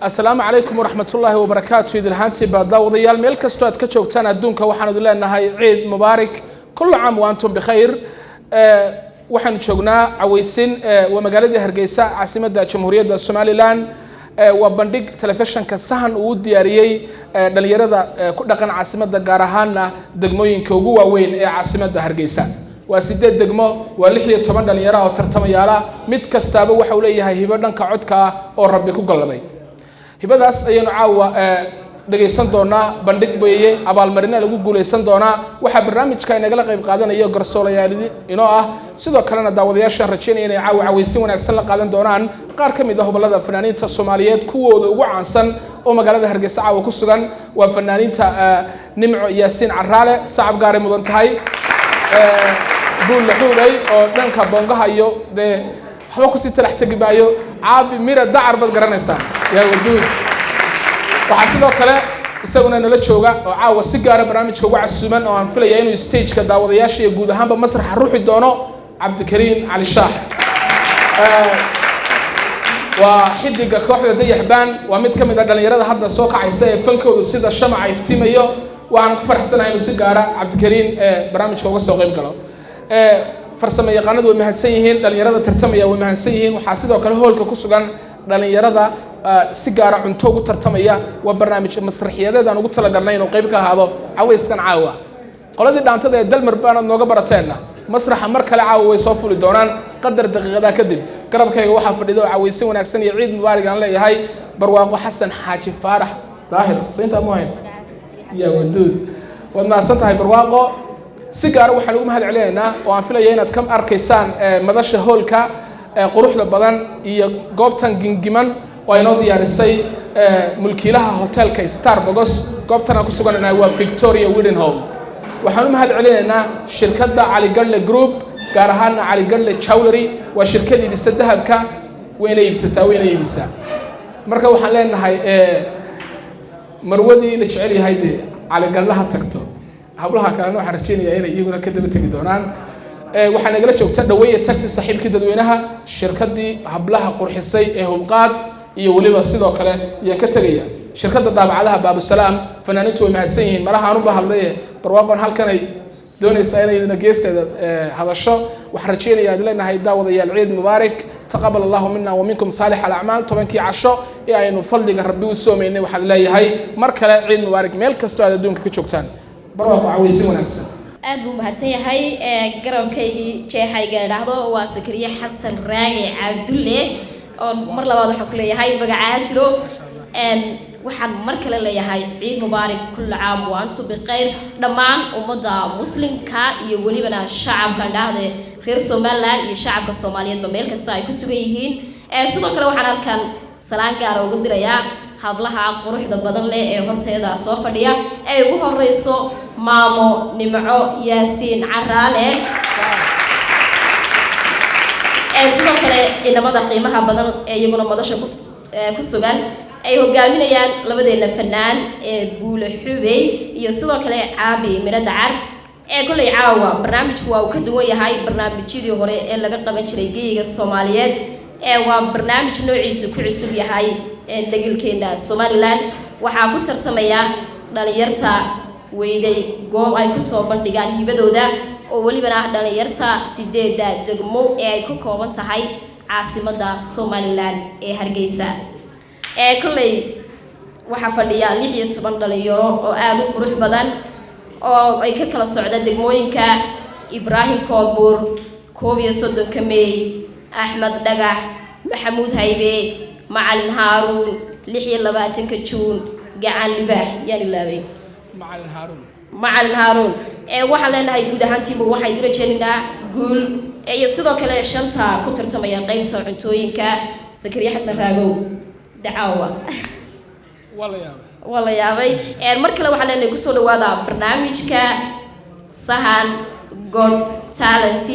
Asalaamu calaykum waraxmatullaahi wabarakaatu. Idilhaantii baa daawadayaal, meel kastoo aad ka joogtaan adduunka, waxaan idin leenahay ciid mubaarak, كل عام وأنتم بخير. Waxaanu joognaa cawaysin, waa magaaladii Hargeysa, caasimadda Jamhuuriyadda Somaliland. Waa bandhig telefishinka Sahan uu u diyaariyey dhalinyarada ku dhaqan caasimadda, gaar ahaana degmooyinka ugu waaweyn ee caasimadda Hargeysa. Waa sideed degmo, waa 16 dhalinyaro oo tartamayaala. Mid kastaaba waxa uu leeyahay hibo dhanka codka ah oo Rabbi ku galladay. Hibadaas ayaynu caawa dhegaysan doonaa. Bandhig weeye, abaalmarina lagu guulaysan doonaa. Waxaa barnaamijka inagala qayb qaadanaya garsoolayaal inoo ah, sidoo kalena daawadayaashaan rajaynaya inay caawa cawaysin wanaagsan la qaadan doonaan qaar ka mid ah hobolada fanaaniinta Soomaaliyeed kuwooda ugu caansan oo magaalada Hargeysa caawa ku sugan. Waa fanaaniinta Nimco Yaasiin Caraale, sacab gaaray mudan tahay, Buulle Xuuday oo dhanka boongaha iyo dee waxba kusii talax tegi maayo, Caabi Mira Dacar baad garanaysaa, yaa waduud. Waxaa sidoo kale isaguna nala jooga oo caawa si gaara barnaamijka ugu casuuman oo aan filaya inuu stageka daawadayaasha iyo guud ahaanba masraxa ruxi doono, Cabdikariin Cali Shaax. Waa xidiga kooxda Dayaxbaan, waa mid ka mid a dhalinyarada hadda soo kacaysa ee fankoodu sida shamaca iftiimayo. Waxaan ku faraxsanahay inuu si gaara Cabdikariin barnaamijka uga soo qayb galo. Farsamo yaqaanadu way mahadsan yihiin, dhalinyarada tartamaya way mahadsan yihiin. Waxaa sidoo kale hoolka ku sugan dhalinyarada si gaara cunto ugu tartamaya. Waa barnaamij masraxiyadeed aan ugu talagalnay inuu qayb ka ahaado cawayskan caawa. Qoladii dhaantada ee Dalmar baanaad nooga barateenna masraxa mar kale caawa way soo fuli doonaan qadar daqiiqadaa kadib. Garabkayga waxaa fadhida oo cawaysin wanaagsan iyo ciid mubaarig aan leeyahay Barwaaqo Xasan Xaaji Faarax Daahir. So intaa mu hayn ya waduud, waad mahadsan tahay, Barwaaqo. Si gaara waxaan ugu mahad celinaynaa oo aan filaya inaad ka arkaysaan madasha hoolka quruxda badan iyo goobtan gingiman oo ay noo diyaarisay mulkiilaha hotelka Star Bogos. Goobtan aan ku sugananahay waa Victoria Wedding Hall. Waxaan u mahad celinaynaa shirkadda Caligadle Group, gaar ahaana Caligadle Jewelry. Waa shirkad iibisa dahabka, wayna iibsataa, wayna iibisaa. Marka waxaan leenahay marwadii la jecel yahay dee Caligadlaha tagto, hablaha kalena waxaan rajeynayaa inay iyaguna ka daba tegi doonaan. Waxaa nagala joogta Dhaweeye Taxi, saaxiibkii dadweynaha, shirkaddii hablaha qurxisay ee Hubqaad, iyo weliba sidoo kale ayaan ka tegaya shirkadda daabacadaha Baabusalaam. Fanaaniintu way mahadsan yihiin. Malaha anuba hadlaye, Barwaaqon halkanay doonaysaa inay geesteeda hadasho. Waxaan rajeynaya ad leenahay daawadayaal, ciid mubaarak, تقبل الله منا ومنكم صالح الأعمال. 10kii casho ee aynu fadliga Rabbi u soomaynay, waxaad leeyahay mar kale ciid mubaarak meel kastoo aad adduunka ka joogtaan. Barwaaqo, cawaysin wanaagsan. Aad buu mahadsan yahay. Garabkaygii jeexayga idhaahdo waa Sakariye Xasan Raage Cabdulle, oo mar labaad waxaan ku leeyahay magacaa jiro. Waxaan mar kale leeyahay ciid mubaarak, كل عام وأنتم بخير, dhammaan ummadda Muslimka iyo welibana shacabka idhaahde reer Somaliland iyo shacabka Soomaaliyeedba meel kasta ay ku sugan yihiin. Sidoo kale waxaan halkan salaan gaara uga dirayaa hablaha quruxda badan leh ee horteeda soo fadhiya, ee ugu horeyso maamo Nimco Yaasiin Caraale, sidoo kale ciidamada qiimaha badan ee iyaguna madasha ku sugan ay hogaaminayaan labadeena fanaan ee Buule Xubey iyo sidoo kale Caabi Miro Dacar. Ee kolley caawa barnaamijku waa uu ka duwan yahay barnaamijyadii hore ee laga qaban jiray geyiga Soomaaliyeed. Ee waa barnaamij noociisu ku cusub yahay ee degelkeena Somaliland. Waxaa ku tartamaya dhalinyarta weyday goob ay kusoo bandhigaan hibadooda, oo welibana ah dhalinyarta sideedda degmo ee ay ku kooban tahay caasimadda Somaliland ee Hargeysa. Ee kolley waxaa fadhiya 16 dhalinyaro oo aada u qurux badan oo ay ka kala socda degmooyinka Ibraahim Koodbuur, 31-ka Meey, Axmed Dhagax, Maxamuud Haybe, Macalin Haaruun, 26-ka Juun, Gacan Libaax, yaan ilaabay? Macalin Haaruun. Macalin Haaruun. Ee waxaan leenahay guud ahaantiiba waxaan idin rajeynaynaa guul, iyo sidoo kale shanta ku tartamaya qeybta cuntooyinka. Sakariye Xasan Raagow, dacaawa. Waa la yaabay. Waa la yaabay. Mar kale waxaan leenahay kusoo dhawaada barnaamijka Sahan Got Talent.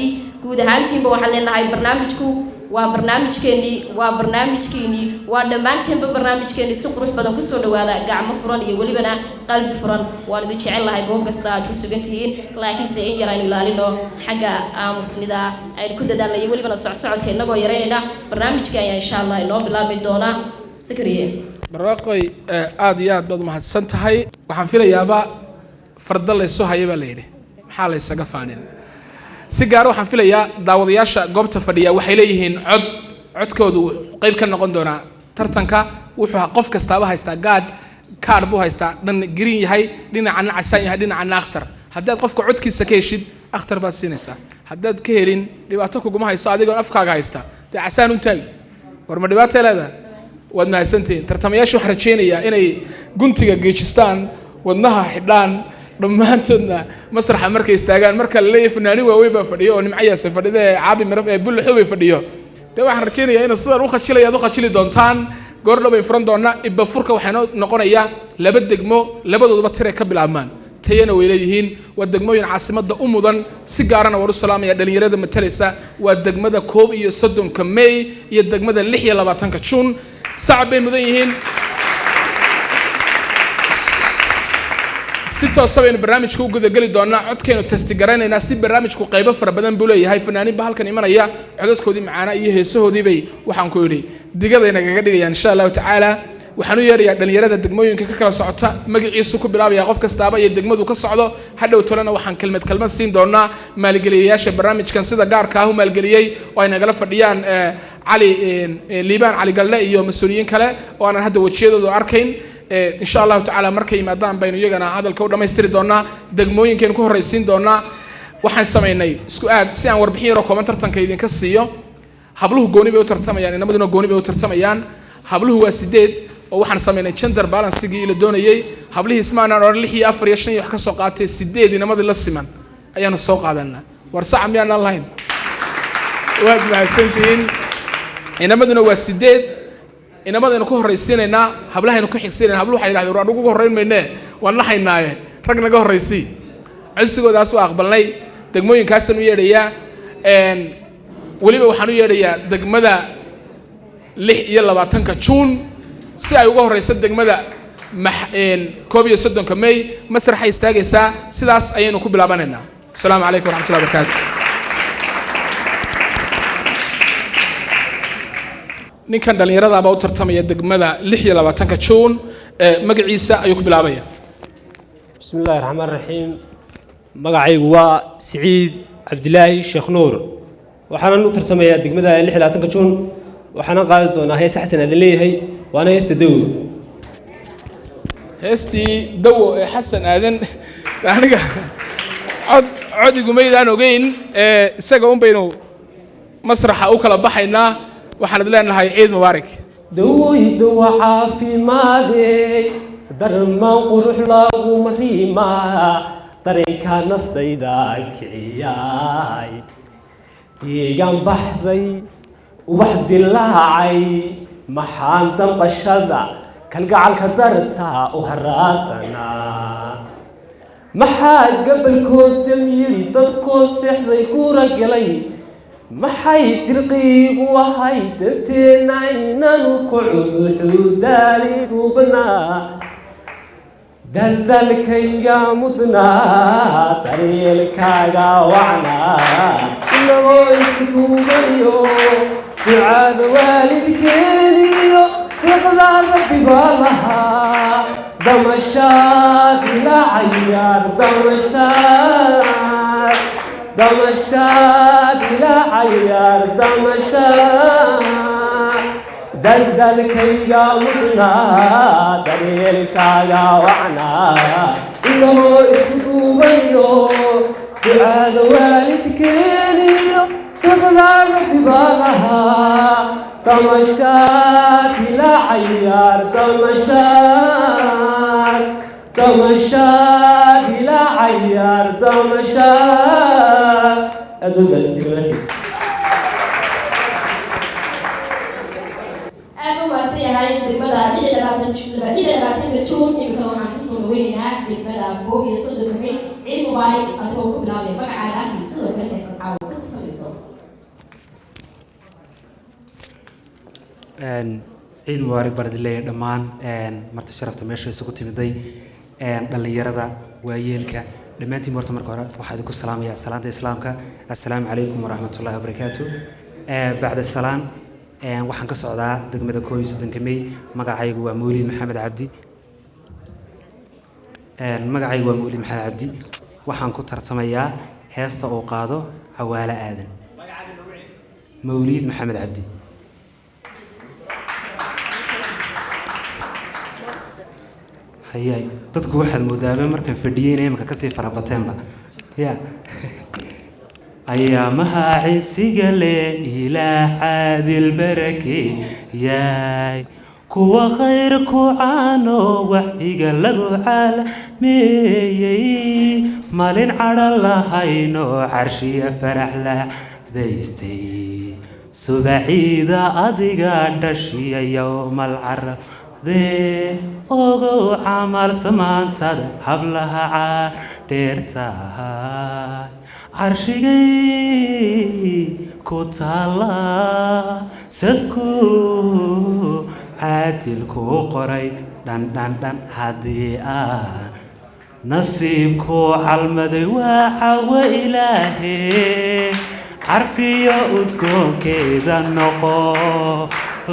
Guud ahaantiinba waxaan leenahay barnaamijku waa barnaamijkeenii, waa barnaamijkiinii, waa dhammaanteenba barnaamijkeenii. Si qurux badan kusoo dhawaada, gacmo furan iyo welibana qalbi furan. Waan idin jecel lahay goob kasta aad ku sugan tihiin, laakiinse in yar aynu ilaalino xagga aamusnida, aynu ku dadaalna iyo welibana socsocodka innagoo yaraynayna. Barnaamijka ayaa insha Allah inoo bilaabmi doona. Sakariye. Barwaaqoy, aada iyo aad baad umahadsan tahay. Waxaan filayaaba farda laysu haya baa la yidhi, maxaa laysaga faanin? Si gaara waxaan filayaa daawadayaasha goobta fadhiya waxay leeyihiin cod, codkoodu wuxuu qayb ka noqon doonaa tartanka. Wuxuu qof kastaaba haystaa gaadh, kaadh buu haystaa, dhan green yahay, dhinacana casaan yahay, dhinacana akhtar. Haddaad qofka codkiisa ka heshid, akhtar baad siinaysaa. Haddaad ka helin, dhibaato kuguma hayso, adigoon afkaaga haysta dee casaan un taagi. War ma dhibaatay leedahay? Waad mahadsantihiin tartamayaasha. Waxaan rajeynayaa inay guntiga geejistaan, wadnaha xidhaan dhammaantoodna masraxa markay istaagaan. Marka la leeyahay fanaanin waaweyn baa fadhiyo oo Nimcayaase fadhida ee Caabi Mirab ee Bulle Xubay fadhiyo, dee waxaan rajeynayaa inaad sidaan u khajilaya aad u khajili doontaan. Goordhow bay furan doonaa ibafurka. Waxaa noqonayaa laba degmo, labadooduba tiray ka bilaabmaan, tayana way leeyihiin. Waa degmooyin caasimadda u mudan. Si gaarana waan u salaamaya dhalinyarada matalaysa. Waa degmada 31-ka May iyo degmada 26-ka Juun. Sacab bay mudan yihiin. Si toosa baynu barnaamijka u gudageli doonaa, codkaynu testigaraynayna si barnaamijku qaybo fara badan buu leeyahay. Fanaaniin ba halkan imanaya, codadkoodii macaana iyo heesahoodii bay, waxaan ku idhi, digaday nagaga dhigayaan insha Allahu tacaala. Waxaan u yeerayaa dhalinyarada degmooyinka ka kala socota, magaciisu ku bilaabaya qof kastaaba iyo degmadu ka socdo. Hadhow tolena waxaan kelmad kelmad siin doonaa maalgeliyayaasha barnaamijkan sida gaarka ah u maalgeliyey, oo ay nagala fadhiyaan Cali Liibaan Cali Galle iyo mas-uuliyiin kale oo aanan hadda wejiyadoodu arkayn. Insha Allahu tacaala markay yimaadaan baynu iyagana hadalka u dhammaystiri doonaa. Degmooyinkaynu ku horraysiin doonaa. Waxaan samaynay isku aad si aan warbixin yaroo kooban tartanka idinka siiyo. Habluhu gooni bay u tartamayaan, inamaduna gooni bay u tartamayaan. Habluhu waa 8, oo waxaan samaynay gender balancigii la doonayey. Hablihii ismaanaan odhan lix iyo afar iyo shan iyo wax ka soo qaatay, 8 inamadii la siman ayaanu soo qaadanaa. War saca miyaanaan lahayn? Waad mahadsantihiin. Inamaduna waa 8. Inamadaynu ku horraysiinaynaa, hablahaynu ku xigsiinayna. Habluhu waxay yidhahdeen, war anugu horrayn maynee, waan naxaynaaye, rag naga horraysii. Codsigoodaas waa aqbalnay. Degmooyinkaasaan u yeedhayaa. Weliba waxaan u yeedhayaa degmada 26-ka Juun si ay uga horreyso degmada 31-ka May. Masraxay istaagaysaa, sidaas ayaynu ku bilaabanaynaa. Asalaamu calaykum waraxmatullahi wabarakaatu. Ninkan dhallinyaradaabaa u tartamaya degmada 26-ka Juun, magaciisa ayuu ku bilaabaya. Bismi illahi raxmaan raxiim. Magacaygu waa Siciid Cabdilaahi Sheekh Nuur, waxaanan u tartamayaa degmada 26-ka Juun. Waxaana qaadi doonaa heese Xasan Aadan leeyahay, waana heesta Dawo. Heestii Dawo ee Xasan Aadan. Aniga cod codigumaydaan ogeyn, isaga un baynu masraxa u kala baxaynaa. Waxaan idin leenahay ciid mubaarak. Dawoy dawa caafimaade, darmaan qurux laguma riimaa, dareenka naftayda kiciyay, deegaan baxday, ubax dilaacay, maxaan damqashada kalgacalka darta u haraadanaa? Maxaa gabalkood dam yidhi, dadkoo seexday guura galay? Maxay dirqiigu ahay danteenna inanu ku cumuxuu daaligu badnaa? Daldalkayga mudnaa, daryeelkaaga wacnaa, inagoo iskuumayo ducaada waalidkeeniyo deeqdaa Rabbi baa lahaa. Damashaad ila cayaar, damashaad, damashaad ila cayaar, damashaad. Daldalkayga mudnaa, daryeelkaaga wacnaa, inagoo isku duubayo ducaada waalidkeeniyo deeqdaa Rabbi baa lahaa. Damashaad ila cayaar, damashaad, damashaad ila cayaar, damashaad. Aad baad mahadsantihiin. Aad u mahadsan yahay degmada 26-ka Juun. Imikana waxaan kusoo dhaweynaynaa degmada 31-ka May. Ciid mubaarak, adigoo ku bilaabaya magacaaga iyo sidoo kale heesad caawa ka tartamayso. Ciid mubaarak baan idin leeyahay dhammaan marti sharafta meesha isugu timiday, dhallinyarada, waayeelka, dhammaantiin. Horta marka hore waxaa idinku salaamayaa salaanta islaamka, assalaamu calaykum waraxmatullaahi wabarakaatu. Bacda salaan, Waxaan ka socdaa degmada 31-ka May. Magacaygu waa Mawlid Maxamed Cabdi. Magacaygu waa Mawlid Maxamed Cabdi. Waxaan ku tartamayaa heesta uu qaado Cawaale Aadan. Mawlid Maxamed Cabdi. Hayay, dadku waxaad moodaaba markaan fadhiyeyna imika kasii farabateenba ya. Ayaamaha cisiga leh ilaa caadil barakeeyay, kuwa khayr ku caano waxiga lagu caalameeyey, malin cadho lahayno carshiya farax lacdaystay, subaciida adiga dhashiya yowmal carabdee, ogow camal samaantada hablaha caadheertahay, carshigay ku taala sadku caadil kuu qoray dhan dhan dhan. Haddii aan nasiibku calmaday waa cawo ilaahe, carfiyo udgoonkeeda noqo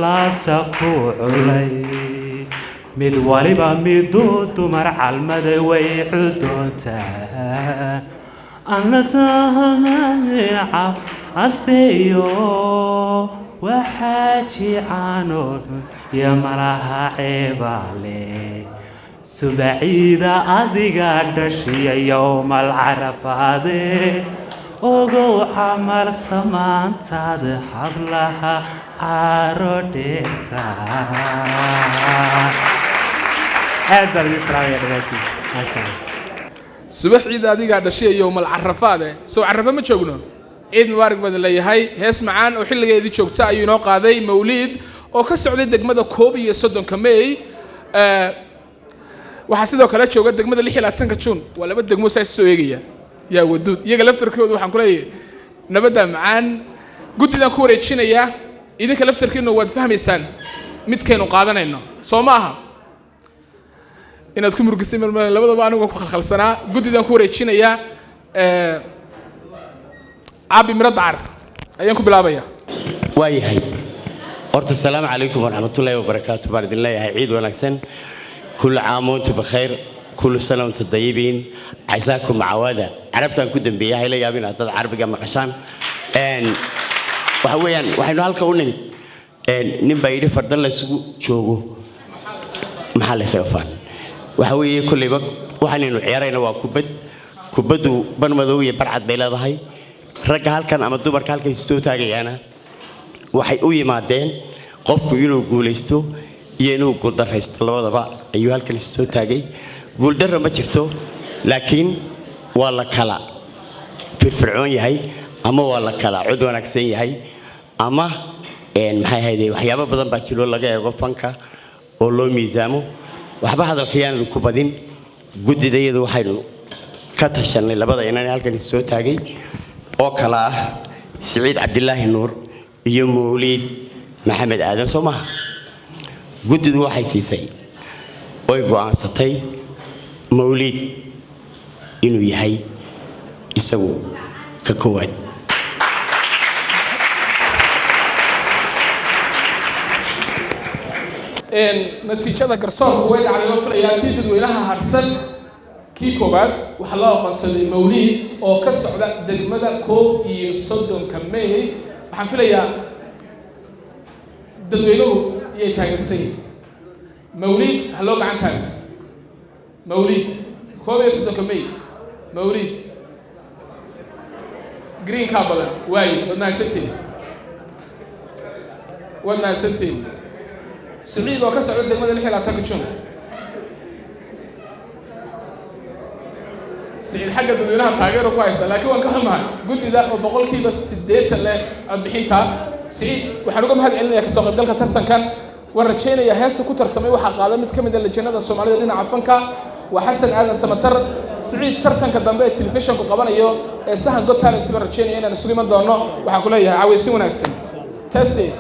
laabta ku culay. Mid waliba miduu dumar calmaday way cudoontaa, alla tahaneeca asteeyo waxaa jicaano iyo malaha ceebaale, subaciida adiga dhashiya yowmal carafaade, ogow camal samaantaada hablaha caro dheerta. Aad baan idin salaamaya dhammaantiin, maasha Allah. Subax ciida adigaa dhashay yowmal carafaade. Sow carafa ma joogno? Ciid mubaarak baan leeyahay. Hees macaan oo xilligeedii joogta ayuu inoo qaaday Mawliid oo ka socday degmada 31-ka May. Waxaa sidoo kale jooga degmada 26-ka Juun. Waa laba degmo saa soo eegaya yaa waduud iyaga laftarkooda. Waxaan ku leeyahay nabadda macaan. Guddidaan ku wareejinayaa, idinka laftarkiinu waad fahmaysaan midkaynu qaadanayno, soo ma aha inaad ku murgisay marmar labadaba. Anigu waan ku khalkhalsanaa. Guddidaan ku wareejinayaa. Caabi Miro Dacar ayaan ku bilaabaya. Waayahay, horta asalaamu calaykum waraxmatullaahi wabarakaatu baan idin leeyahay. Ciid wanaagsan, كل عام وانتم بخير، كل سنة وانتم طيبين، عساكم عوادة. Carabtaan ku dambeeyay, hayla yaabin dad carabiga maqashaan. Waxa weeyaan waxaynu halka u nimid, nin baa yidhi fardan la isugu joogo maxaa la isaga faan. Waxa weeye kolleyba waxaanaynu ciyaarayna waa kubad. Kubaddu bar madow iyo barcad bay leedahay. Ragga halkan ama dumarka halkan soo taagayaana waxay u yimaadeen qofku inuu guulaysto iyo inuu guuldarraysto, labadaba ayuu halkan soo taagay. Guuldarra ma jirto, laakiin waa la kala firfircoon yahay ama waa la kala cod wanaagsan yahay ama maxay ahayde, waxyaabo badan baa jiro laga eego fanka oo loo miisaamo. Waxba hadalka yaanan ku badin. Guddidayadu waxaynu ka tashanay labada inan halkan soo taagay oo kala ah Siciid Cabdilaahi Nuur iyo Mawliid Maxamed Aadan, soo maha? Guddidu waxay siisay oy go'aansatay Mawliid inuu yahay isagu ka koowaad. Natiijada garsoorku way dhacday, oo filayaa tii dadweynaha harsan. Kii koowaad waxaa loo aqoonsaday Mawliid oo ka socda degmada 31-ka May. Waxaan filayaa dadweynuhu iyay taageersan yihiin Mawliid. Ha loo gacan taago Mawliid, 31-ka May. Mawliid greenkaa badan waaye. Waad mahadsantihin, waad mahadsantihin. Siciid oo ka socda degmada 26-ka Jun. Siciid xagga dadweynaha taageero ku haysta, laakiin waan ka xumahay guddida oo 80% leh codbixinta. Siciid waxaan uga mahad celinayaa kasoo qaybgalka tartankan. Waan rajaynayaa heesta ku tartamay waxaa qaada mid ka mid a lejanada Soomaalida dhinaca fanka, waa Xasan Aadan Samatar. Siciid, tartanka dambe ee telefishonku qabanayo ee Sahan Got Talent baan rajaynaya inaan isugu iman doono. Waxaan ku leeyahay cawaysin wanaagsan. Test it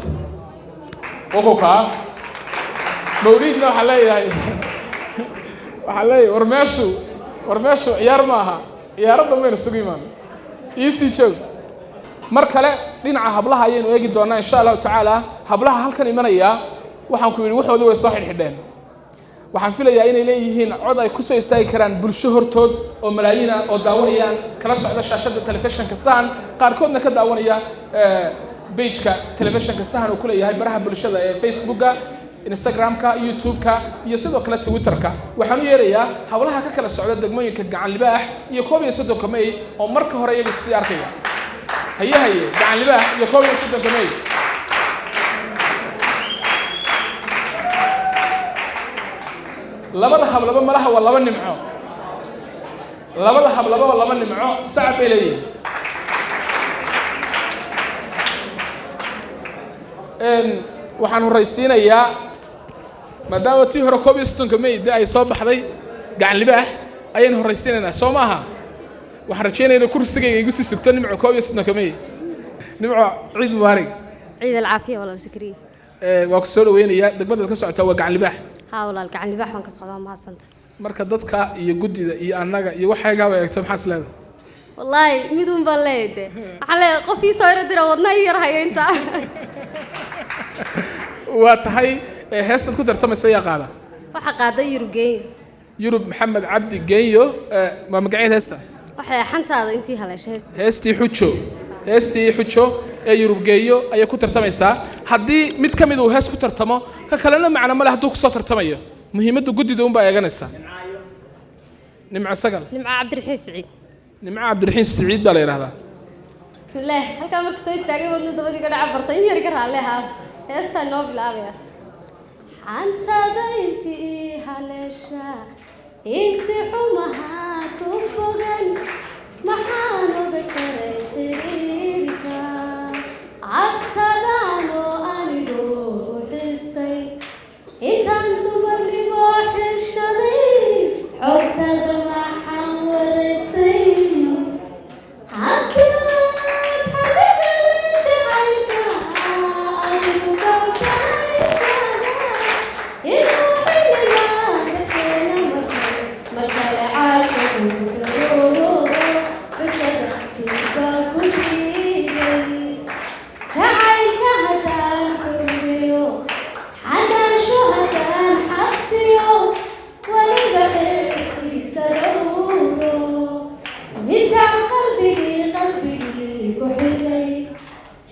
wuxuu kaa. Mawliidna waxaa leeyahay, war meeshu, war meeshu ciyaar ma aha. Ciyaaro dambayna isugu imaan. Iisii joog. Mar kale dhinaca hablaha ayaynu eegi doonaa, insha Allahu tacaala. Hablaha halkan imanaya, waxaan ku yidhi, waxoodii way soo xidhxidheen. Waxaan filayaa inay leeyihiin cod ay kusoo istaagi karaan bulsho hortood oo malaayiina oo daawanayaan, kala socda shaashadda telefishinka Sahan, qaarkoodna ka daawanaya page-ka telefishinka Sahan uu ku leeyahay baraha bulshada ee Facebooka, Instagramka, YouTube-ka iyo sidoo kale Twitterka. Waxaan u yeerayaa hablaha ka kala socda degmooyinka Gacan Libaax iyo 31-ka May oo marka hore iyagu sii arkaya. Haye haye, Gacan Libaax iyo 31-ka May. Labada hablaba malaha waa laba nimco, labada hablaba waa laba nimco, sacab bay leeyihin. Waxaan horraysiinayaa, maadaama tii hore 31-ka May de ay soo baxday, Gacan Libaax ayaynu horraysiinaynaa, soo ma aha? Waxaan rajeynaya inay kursigayga igu sii sugto Nimco 31-ka May. Nimco, ciid mubaarig. Ciid alcaafiya, walaal Sakriye. Waa ku soo dhaweynayaa. Degmadaad ka socotaa waa Gacan Libaax? Haa walaal, Gacan Libaax waan ka socdaa. Mahadsanta. Marka dadka iyo guddida iyo annaga iyo waxaygaaba eegto, maxaa is leedahay? Wallaahi mid un baan leeyahay de, waxaan leeyahay qof ii soo yaro dira, wadna ii yar hayo inta. Waa tahay. Heestaad ku tartamaysa ayaa qaada? Waxaa qaaday Yurub Geeyo. Yurub Maxamed Cabdi Genyo. Waa magaceed heesta? Waxay xantaada intii haleeshay heesta. Heestii Xujo, heestii Xujo ee Yurub Geeyo ayay ku tartamaysaa. Haddii mid ka mid uu hees ku tartamo, ka kalena macno male hadduu kusoo tartamayo. Muhiimadda guddida unbaa eeganaysa. Nimco Sagal. Nimco Cabdiraxiin Siciid. Nimco Cabdiraxiin Siciid baa la yidhahdaa. Bismillaah, halkaa marka soo istaagay wadnu dabadii ka dhaca bartay, in yar iga raalli ahaa. Heestaan noo bilaabaya. Xantada intii haleesha, intii xumahaa ku fogan, maxaan uga jaray xiriirka agtadaanoo anigu xisay, intaan dumarnimo xishaday, xogtada maxaan waraystay, haddaad xadigala jacaylka adigu kawsanaysana, inuu xilligaada keena markale caashigu xuruuro, xujada tiiba ku jiiday, jacaylka haddaan xurmiyo, xanaansho haddaan xaqsiyo, weliba xeerkiisa dhowro, midkaan qalbigii ku xidhay,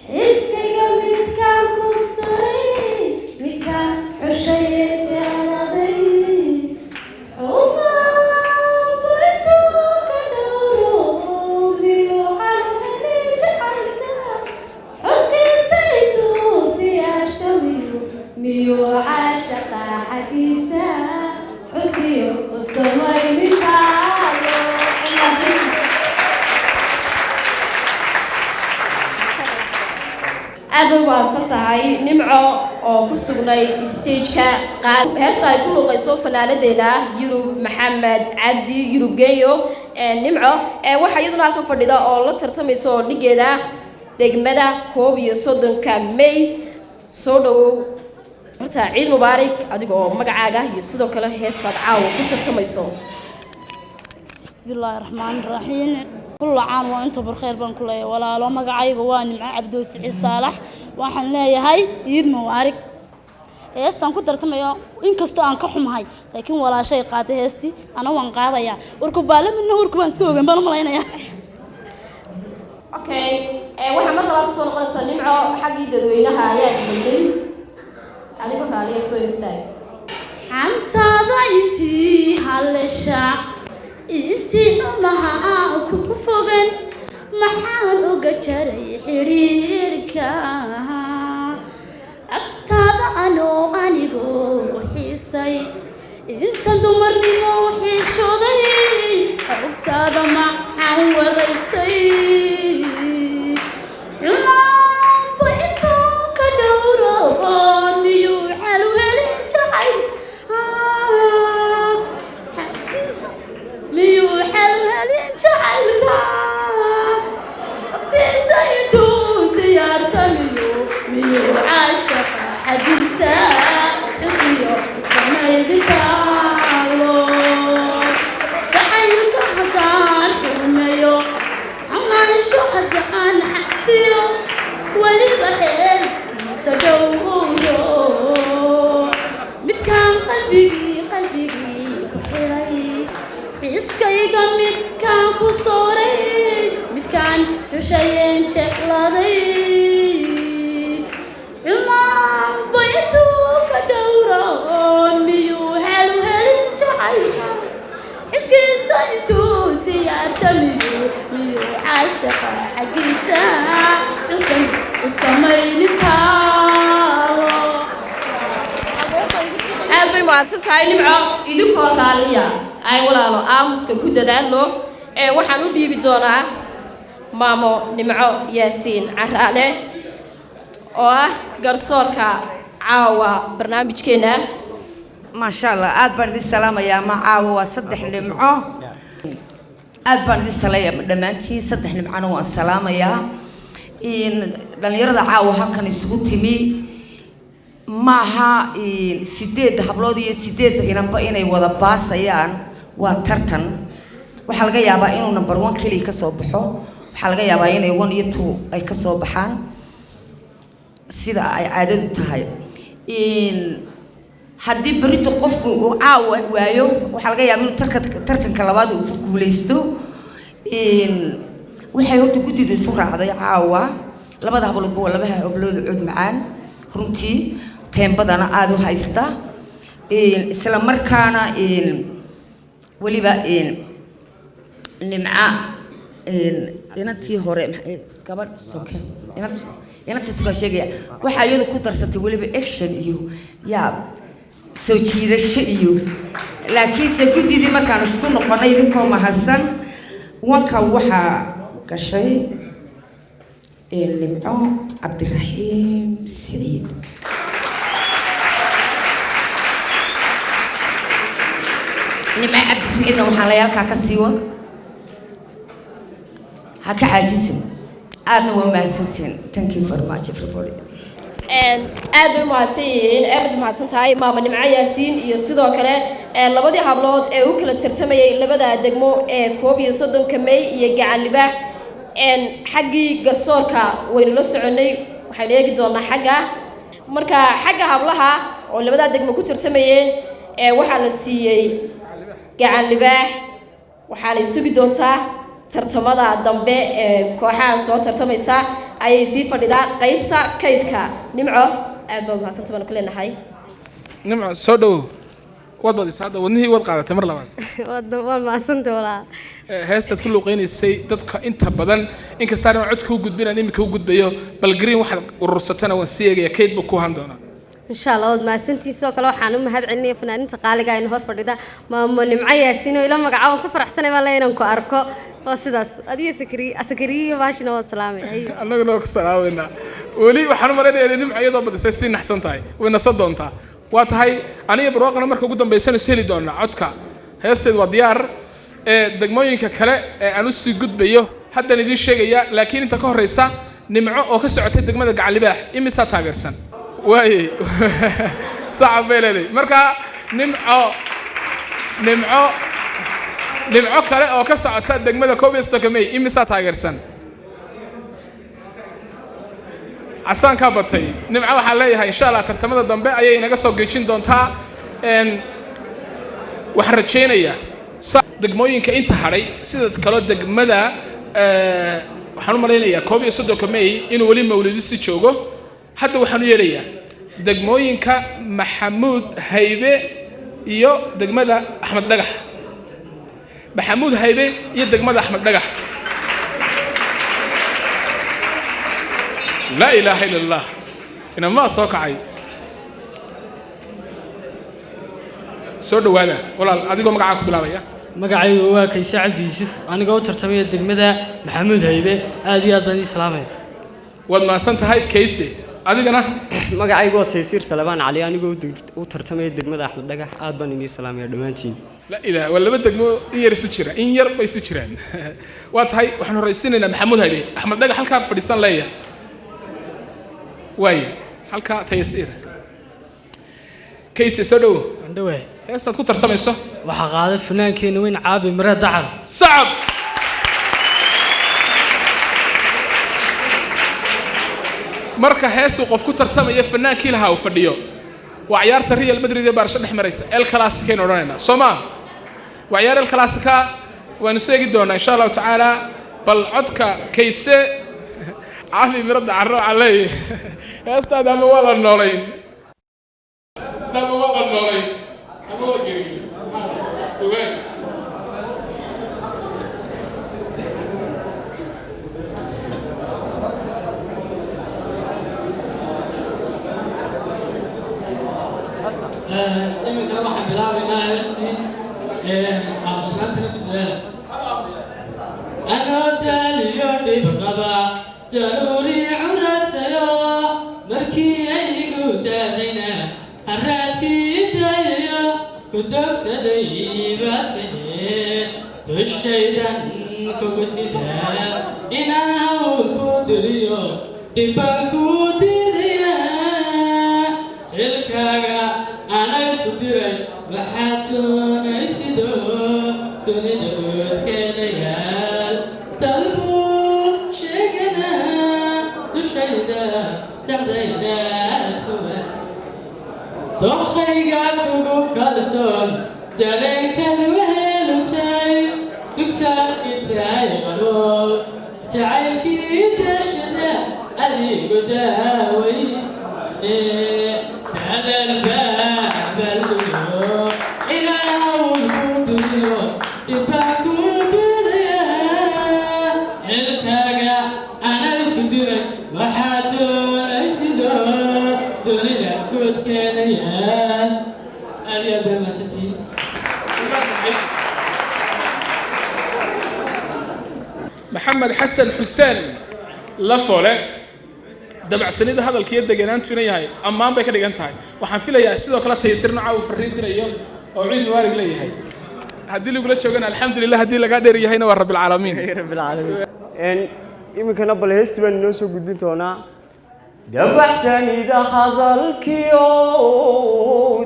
xiskayga midkaan ku suray, midkaan xushaye jecladay, xumaanbu intuu ka dhowro, miyuu xalu heli jacaylka, xuskiisa intuu siyaasho, miyuu caashaqa xaggiisa xusiyo u samaynintaayo. Aad bay mahadsan tahay Nimco oo ku sugnay stageka. Heesta ay ku luuqayso fanaanadeena Yurub Maxamed Cabdi, Yurub Geeyo. Nimco waxaa iyaduna halkan fadhida oo la tartamaysa oo dhigeeda degmada 31-ka May. Soo dhawow horta, ciid mubaarig, adiga oo magacaaga iyo sidoo kale heestaad caawa ku tartamayso. بسم الله الرحمن الرحيم، كل عام وأنتم بخير بان كل ولا لو magacayga waa Nimco Cabdo Siciid Saalax. Waxaan leeyahay ciid mubaarak. Heestan ku tartamayo, inkastoo aan ka xumahay, laakiin walaashay qaatay heestii, ana waan qaadayaa. Warku baalaminna, warku baan isku ogaan baan u malaynayaa. Okay, waxaa mar labaad kusoo noqonaysaa Nimco. Xaggii dadweynaha ayaa isbedelay, adigo raaliya soo istaag. Xantada intii halesha, intii xumaha ku fogan, maxaan uga jaray xidhiidhka agtaada anoo anigoo xiisay, intan dumarnimo xiishooday, xogtaada maxaan waraystay, xumaanba intuu ka dhowro, miyuu xal helin jacaylka xaggiisa, miyuu xal helin jacaylka abtiisa intuu siyaarta, miyuu caashaqa xaggiisa xusiyo samaydintaalo, jacaylka haddaan xurmeeyo, xamaansho haddaan xaqsiyo. xushayeen jecladay xumaan baytuu ka dhowro miyuu xelu helin jacaylka xiskiisa intuu siyaarta miyuu caashaqa xaggiisa xusan u samaynin taalo. Aad bay mahadsan tahay Nimco. Idinkoo raaliya, ay walaalo aamuska ku dadaalo. Ee waxaan u dhiibi doonaa maamo Nimco Yaasiin Caraale oo ah garsoorka caawa barnaamijkeena. Maasha Allah, aad baan idin salaamayaa. Ma caawa waa saddex Nimco. Aad baan idin salaamaya dhammaantiin. Saddex Nimcona waan salaamayaa. In dhallinyarada caawa halkan isugu timi maaha sideed hablood iyo sideed inanba inay wada baasayaan. Waa tartan. Waxaa laga yaabaa inuu number one keliya ka soo baxo, waxaa laga yaabaa inay one iyo two ay ka soo baxaan, sida ay caadadu tahay. Haddii berito qofku uu caawa waayo, waxaa laga yaabaa inuu tartanka labaad uu ku guuleysto. Waxay horta guddida isu raacday caawa labada habloodba waa laba hablood cod macaan runtii, teembadana aada u haysta, isla markaana weliba Nimca inantii hore, gabadh soke, inantii sokaa sheegaya, waxaa iyadu ku darsatay weliba action iyo yaa soo jiidasho iyo. Laakiinse guddidii markaan isku noqonay, idinkoo mahadsan, wanka waxaa gashay Nimco Cabdiraxiim Siciid. Nimco Cabdi Siciidna waxaan leeyahay halkaa ka sii wad, ha ka caajisin. Aadna waa mahadsantihiin. Thank you very much, everybody. Aad bay umahadsan yihiin, aad bay umahadsan tahay maama Nimco Yaasiin iyo sidoo kale labadii hablood ee u kala tartamayay labada degmo ee 31-ka May iyo Gacan Libaax. Xaggii garsoorka waynu la soconnay. Waxaynu eegi doonaa xagga marka xagga hablaha oo labadaa degmo ku tartamayeen ee waxaa la siiyey Gacan Libaax. Waxaanay sugi doontaa tartamada dambe ee kooxaha soo tartamaysa ayay sii fadhidaa qaybta kaydka. Nimco, aad baad umahadsanta baanu ku leenahay. Nimco, soo dhowow. Waad badisa hadda, wadnihii waad qaadatay mar labaad. Waa mahadsanta walaa. Heestaad ku luuqeynaysay dadka inta badan, inkastaan aan codka u gudbinaan iminka u gudbayo, bal green waxaad urursatana waan sii eegaya, kayd buu ku ahaan doonaa. Insha Allah, waad mahadsantihiin. Sidoo kale waxaan u mahad celinaya fanaaniinta qaaliga aynu hor fadhida, maamo Nimco Yaasiin oo ila magacaabo. Ku faraxsanay baan leeyahay inaan ku arko oo sidaas adiga Sakariye, Sakariye baashina waa salaamay. Annaguna waa ku salaameynaa. Weli waxaan u malaynayaa inay Nimco iyadoo badisay sii naxsan tahay, way nasan doontaa. Waa tahay, aniga Barwaaqana marka ugu dambaysana is heli doonaa. Codka heesteed waa diyaar. Ee degmooyinka kale ee aan usii gudbayo haddaan idiin sheegaya, laakiin inta ka horreysa, Nimco oo ka socotay degmada Gacan Libaax imisaa taageersan? Waayey, sacab bay leedahay. Marka Nimco kale oo ka socota degmada 31-ka May imisaa taageersan? Casaankaa batay. Nimco waxaa leeyahay insha Allah tartamada dambe ayay inaga soo gejin doontaa. Waxaan rajaynayaa degmooyinka inta hadhay sida kaloo degmada waxaan u malaynayaa 31-ka May inuu weli mawlidisi joogo. Hadda waxaan u yeedhayaa degmooyinka Maxamuud Haybe iyo degmada Axmed Dhagax. Maxamuud Haybe iyo degmada Axmed Dhagax. Laa ilaaha ila Allah, inamaa soo kacay. Soo dhowaada walaal, adigoo magacaa ku bilaabaya. Magacaygu waa Kayse Cabdi Yuusuf, anigoo u tartamaya degmada Maxamuud Haybe. Aad iyo aad baan ii salaamaya. Waad mahadsan tahay Kayse, adigana? Magacaygu waa Taysiir Salabaan Cali, anigoo u tartamaya degmada Axmed Dhagax. Aad baan idiin salaamaya dhammaantiin. La ilaha, waa laba degmo in yar isu jira, in yar bay isu jiraan. Waa tahay, waxaan horraysiinaynaa Maxamuud Haybe. Axmed Dhagax halkaa fadhiisan leeyahay. Waaye, halkaa Taysiir. Kayse, soo dhowo. Andhawaay. Heestaad ku tartamayso? Waxaa qaaday fanaankeenna weyn Caabi Mire Dacar. Sacab. Marka heesuu qof ku tartamayo fanaankii lahaa uu fadhiyo, waa ciyaarta Real Madrid ee Baarsho dhex maraysa, El Clasico odhanaynaa, soo maa? Waa ciyaar El Clasica. Waanu is eegi doonaa insha Allahu tacaala. Bal codka Kayse Caafi Mirada Carro waxaan leeyahay, heestaada ama waa la noolayn ama waa la noolayn ama waa gerigeli ogaan. Iminkana waxaan bilaabaynaa heestii aamusnaantana ku dadaala. Anoo daaliyo dhib qaba, daruuri curatayo, markii ay igu daadayna haraadkii daayayo, ku dogsaday baa tahe, dushaydan kugu sidaa inaan hawl ku diriyo, dhibbaan ku diidaya. Xilkaaga anay isu diray, waxaad doonaysido dunida guudkeeda yaal, dalbuu sheegana dushayda dacdayda kuwa doqayga kugu kalsoon, dareenkad wehelutay, dugsaarkitaay qabo, jacaylkii dashada adigu daaway. Dadalba inaan hawl ku duriyo, dhibaa ku dudaya. Xilkaaga ana isu diray, waxaad doonaysido dunida guudkeeda yaal. Aad iyo aad baa mahadsantihiin. Maxamed Xasan Xuseen Lafole, dabacsanida hadalka iyo deganaantu ina yahay ammaan bay ka dhigan tahay. Waxaan filayaa sidoo kale Taysir nooca uu fariin dirayo oo ciid mubaarig leeyahay. Haddii lagula joogana alxamdulilah, haddii lagaa dheer yahayna waa rabbilcaalamiin. Rabbilcaalamiin. Iminkana bal heesti baan inoo soo gudbin doonaa. Dabacsanida hadalkiyo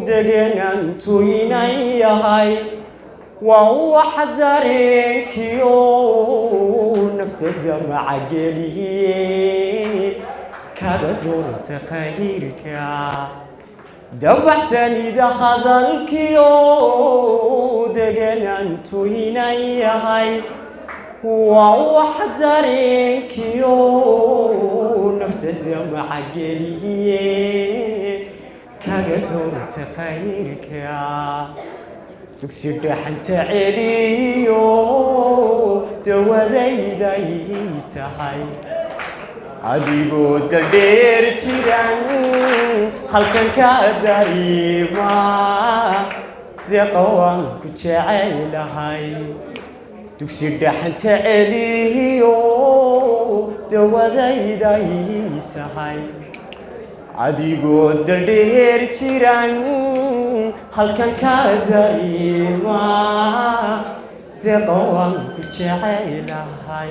degenaantu inan yahay waa wax dareenkiyo nafta damaca geliye, kaga doorta khayrka. Dabacsanida hadalkiyo degenaantu inan yahay waa wax dareenkiyo nafta damaca geliye, kaga doorta khayrka. Dugsi dhaxanta celiyo dawadayday tahay, adigoo daldheer jiran halkan ka dareema, deeqa waan ku jecelahay. Dugsi dhaxanta celiyo dawadayday tahay, adigoo daldheer jiran halkan ka dareema, deeqa waan ku jecelahay.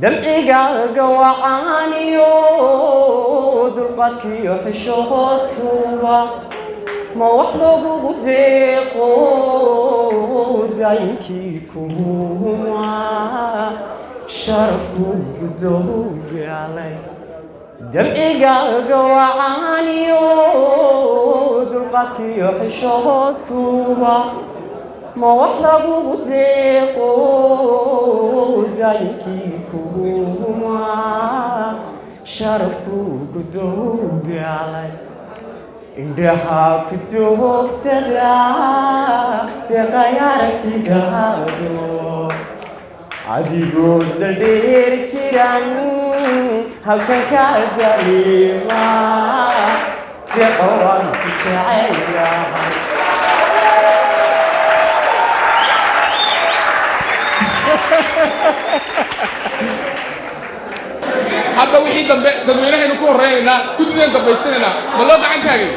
Damcigaaga wacaaniyo dulqaadkiyo xishoodkuba ma wax loogugu deeqo, daayinkii kuma sharafku gudowgaalay. Damcigaaga wacaaniyo dulqaadkiyo xishoodkuba ma wax lagugu deeqo, daayinkii kuma sharafku gudowgaalay. Indhaha ku doogsada deeqay aragtidaado, adigoo daldheer jiran halkan ka dareema, deeqa waan ku jecelahay. Hadda wixii dambe dadweynahaynu ku horeynaynaa, guddideen dambaystinaynaa. Ma loo gacan taagay?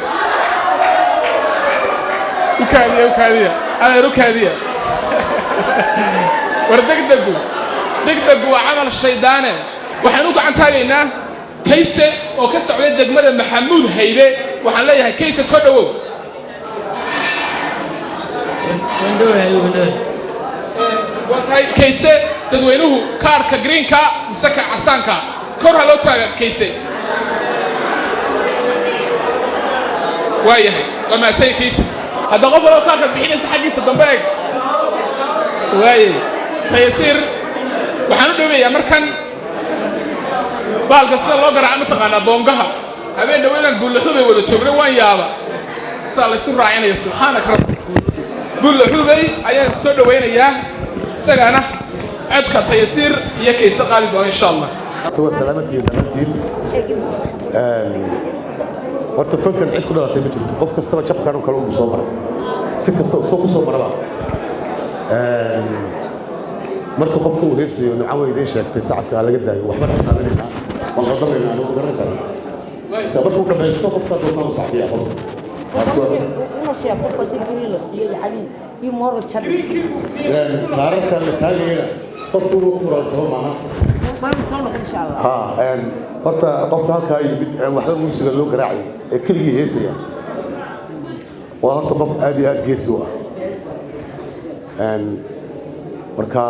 U kaadiya, u kaadiya, adeer, u kaadiya. War degdegu, degdegu waa camal shaydaane. Waxaan u gacan taagaynaa Kayse oo ka socday degmada Maxamuud Haybe. Waxaan leeyahay, Kayse, soo dhowow. Waa tahay Kayse, dadweynuhu kaarka greenka mise ka casaanka kor ha loo taaga Kayse? Waa yahay, waa mahadsan yahay Kayse. Hadda qof walba kaarkaad bixinaysa xaggiisa dambe eg. Waayay Tayasiir, waxaan u dhoweeyaa markan. Baalka sida loo garaaca mataqaanaa? Boongaha habeen dhaweedan Buulaxubay wada joognay, waan yaaba sidaa laysu raacinayo. Subxaanak rabbi. Buulaxubay ayaan soo dhawaynayaa, isagana codka Tayasiir iyo Kayse qaadi doona, insha Allah. Waa salaamantihiin dhammaantiin. Horta fankan cid ku dhalatay ma jirto. Qof kastaba jabkan oo kale uu soo maray, si kasta soo ku soo maraba. Marka qofka uu heesayo, Nimco way idiin sheegtay, sacabka laga daayo, waxba xisaabinaynaa, waan qaldamaynaa, anigu garanaysaa. Marka uu dhamaysto, qofkaa doontaa u sacbiya qofka. Taasi waa kaararkan la taagayana qofku inuu ku muraaltabo maaha. Ha, horta qofka halkaa yimid waxba muusiga loo garaacayo ee keligii heesaya waa horta qof aad iyo aad geesi u ah. Marka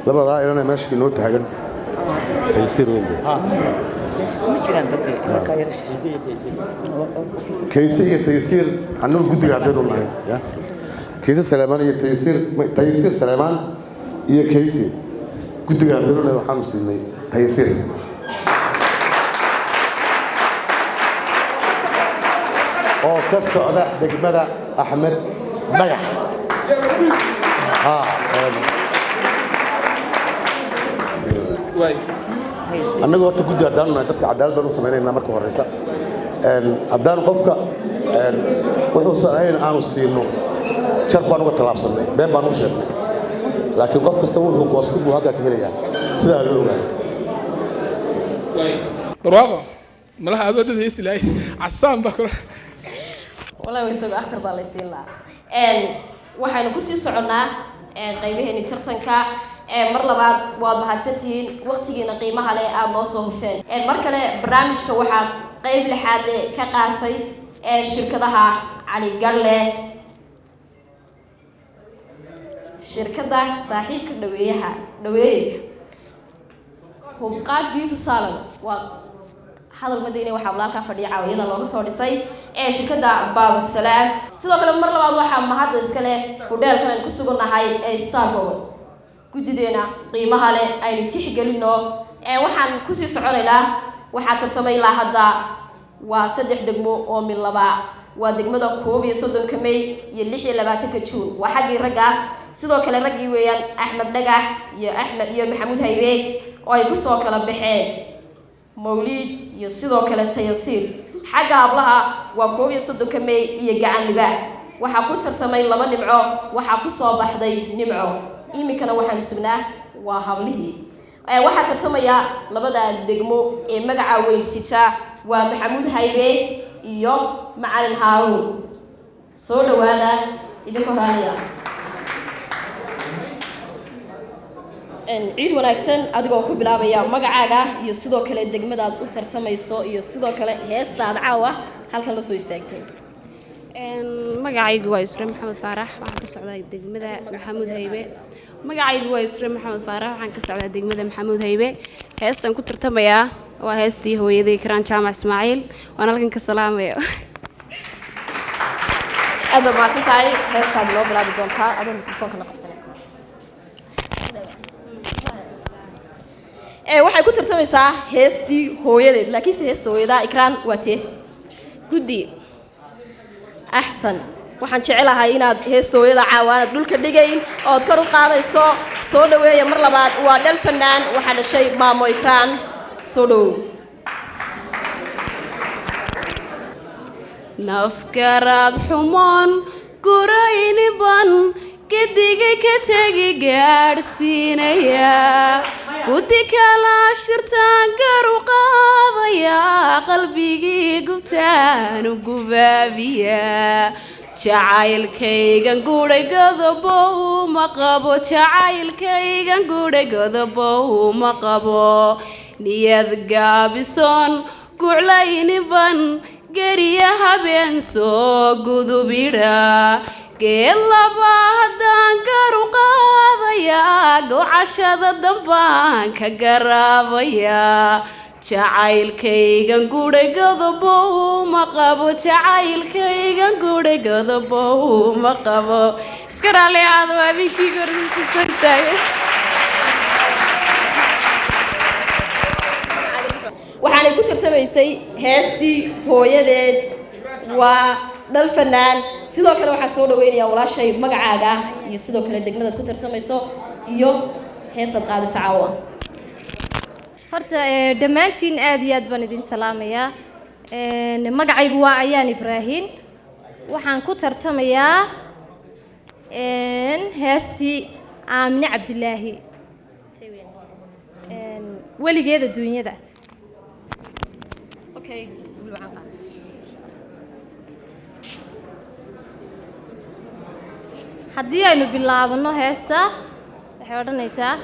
labadaa ilana meesha inoo taagan, Taysiir weyn, Kayse iyo Taysiir, annagu guddiga haddaynu nahay ya Kayse Saleemaan iyo Taysiir, Taysiir Saleemaan iyo Kayse, guddiga haddaynu nahay waxaanu siinay Taysiir oo ka socda degmada Axmed Dhagax. Ha, annagu horta guddi haddaanu nahay, dadka cadaalad baan u samaynaynaa marka horeysa. Haddaan qofka wuxuusan ahayn aanu siino, jar baan uga tallaabsannay, been baan u sheegnay, laakiin qof kasta wuxuu goostay buu halkaa ka helayaa, sidaa loo ogaado. Barwaaqo, malaha adoo dad heesi lahay casaan baa kula. Wallahi isagoo akhtar baa laysiin lahaa. Waxaynu kusii soconnaa qaybaheeni tartanka. Mar labaad waad mahadsantihiin waqtigiina qiimaha leh aada noo soo hurteen. Mar kale barnaamijka waxaa qayb lixaad leh ka qaatay shirkadaha Cali Galle, shirkadda saaxiibka dhaweeyaha dhaweeyeyka Hubqaad Beauty Salon, waa hadal madayne, waxaa walaalkaa fadhiya caawiyada looga soo dhisay ee shirkadda Baabusalaam. Sidoo kale mar labaad waxaa mahadda iska leh hudheelkan aynu ku sugannahay ee Starbox. Guddideena qiimaha leh aynu tixgelino. Waxaan kusii soconaynaa, waxaa tartamay ilaa hadda waa saddex degmo oo mid laba, waa degmada 31-ka May iyo 26-ka Juun, waa xaggii ragga. Sidoo kale raggii weeyaan Axmed Dhagax iyo Axmed iyo Maxamuud Haybe oo ay kusoo kala baxeen Mawliid iyo sidoo kale Tayasiir. Xagga hablaha waa 31-ka May iyo Gacan Libaax, waxaa ku tartamay laba Nimco, waxaa ku soo baxday Nimco. Iminkana waxaan sugnaa waa hablihii. Waxaa tartamaya labada degmo ee magaca weyn sita, waa Maxamuud Haybe iyo Macalin Haaruun. Soo dhawaada idinka horaanaya. Ciid wanaagsan, adigoo ku bilaabaya magacaaga iyo sidoo kale degmadaad u tartamayso iyo sidoo kale heestaad caawa halkan la soo istaagtay. Magacaygu waa Isre Maxamed Faarax, waxaan ka socdaa degmada Maxamuud Haybe. Magacaygu waa Isre Maxamed Faarax, waxaan ka socdaa degmada Maxamuud Haybe. Heestan ku tartamayaa waa heestii hooyaday Karaan Jaamac Ismaaciil, waan halkan ka salaamaya. Aad baad mahadsan tahay. Heestaad noo bilaabi doontaa adoo mikrofoonka la qabsanay. Waxay ku tartamaysaa heestii hooyadeed, laakiinse heesta hooyadaa Ikraan waa tee? Guddi axsan, waxaan jecelahay inaad heesta hooyada caawa aanad dhulka dhigayn ood kor u qaadayso. Soo dhaweeya mar labaad, waa dhal fanaan, waxaa dhashay maamo Ikraan. Soo dhawow. Nafgaraad xumoon gurayniban gediga ka tegi gaadhsiinaya, guddi kala shirtaan garu qaadaya, qalbigii gubtaan u gubaabiya, jacaylkaygan gudhay godobow ma qabo, jacaylkaygan gudhay godobow ma qabo, niyad gaabisoon guclayniban geriya habeen soo gudubidha, geed laba haddaan garu qaadaya, gocashada dambaan ka garaabaya, jacaylkaygan gudhay godobow ma qabo, jacaylkaygan gudhay godobow ma qabo. Iska raalli ahaado, waa habeenkii hore soo istaagay. Waxaanay ku tartamaysay heestii hooyadeed. Waa dhal fanaan. Sidoo kale waxaan soo dhaweynayaa walaashay, magacaaga ah iyo sidoo kale degmadaad ku tartamayso iyo heesaad qaadayso caawa. Horta dhammaantiin aad iyo aad baan idin salaamayaa. Magacaygu waa Ayaan Ibraahin. Waxaan ku tartamayaa heestii Aamine Cabdilaahi, Weligeed Adduunyada. Okay. Haddii aynu bilaabano heesta, waxay odhanaysaa: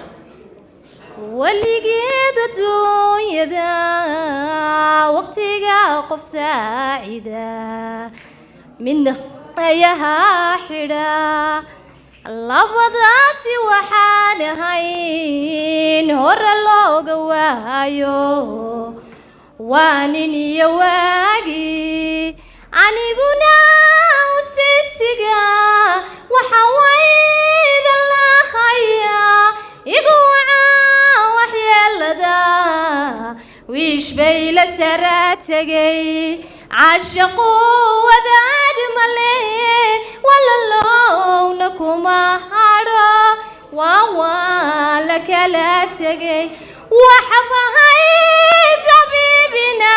weligeed adduunyada waqtiga qof saacida, midna ayaha xidha, labadaasi waxaan ahayn hore looga waayo, waa nin iyo waagi. Aniguna usisiga waxa waydan lahaya igu wacaa waxyeelada, wiish bay la sara tegay, caashaqu wadaad male, walalowna kuma hadho, waa la kala tegay, waxbahay tabiibina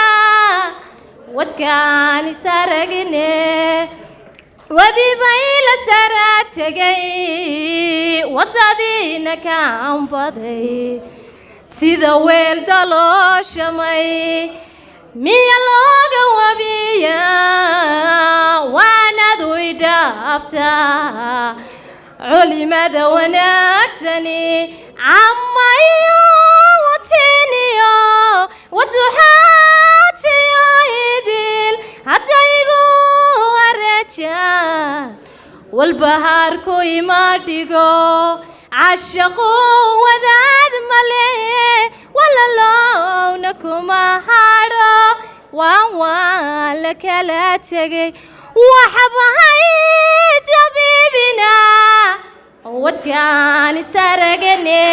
wadkaan isaragne, webi bay la sara tegay, wadadiina kaan baday, sida weel dalooshamay miya looga wabiya, waanadu idhaaftaa culimada wanaagsani, camayo watiniyo waduxaatiyo idil haddaygu wareejaan, walbahaarku ima dhigo, cashaqu wadaad male, walalowna kuma hadho, waan la kala tegay, waxbahay tabiibina wadkaan isaragane.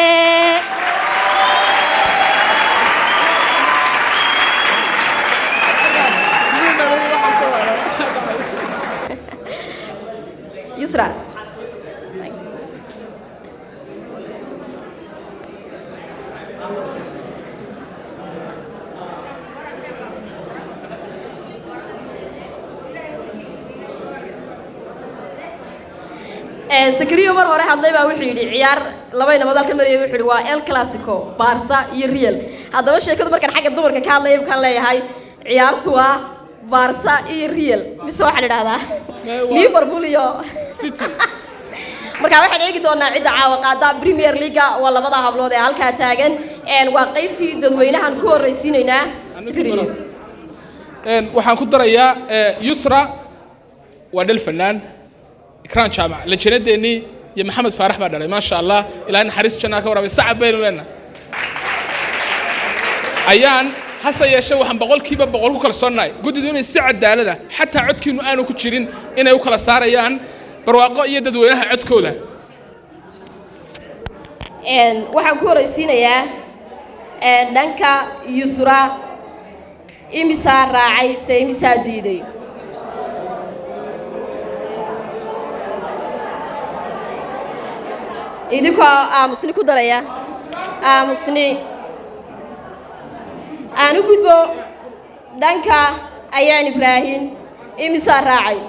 Yusra. Sakariyo mar hore hadlay baa wuxuu yidhi ciyaar laba inamood halkan marayay, wuxuu yidhi waa El Clasico, Barca iyo Real. Haddaba sheekadu markaan xagga dumarka ka hadlaya, waxaan leeyahay ciyaartu waa Barca iyo Real, mise waxaan idhahdaa Liverpool iyo City. Marka waxaan eegi doonaa cidda caawa qaada Premier League. Waa labada hablood ee halkaa taagan. Waa qaybtii dadweynahan ku horreysiinaynaa, Sakariyo. Waxaan ku darayaa Yusra waa dhal fanaan, Ikraan Jaamac lajanadeennii iyo Maxamed Faarax baa dhalay, maasha Allah, ilaahay naxariis jannaa ka warabay. Sacab baynu leenahay ayaan. Hase yeeshee waxaan 100% ku kalsoonnahay guddidu inay si cadaalada, xataa codkiinu aanu ku jirin, inay u kala saarayaan Barwaaqo iyo dadweynaha codkooda. Waxaan ku horreysiinayaa dhanka Yusra. Imisaa raacay se imisaa diiday? Idinkoo aamusni ku daraya, aamusni aan u gudbo dhanka Ayaan Ibraahin. Imisaa raacay?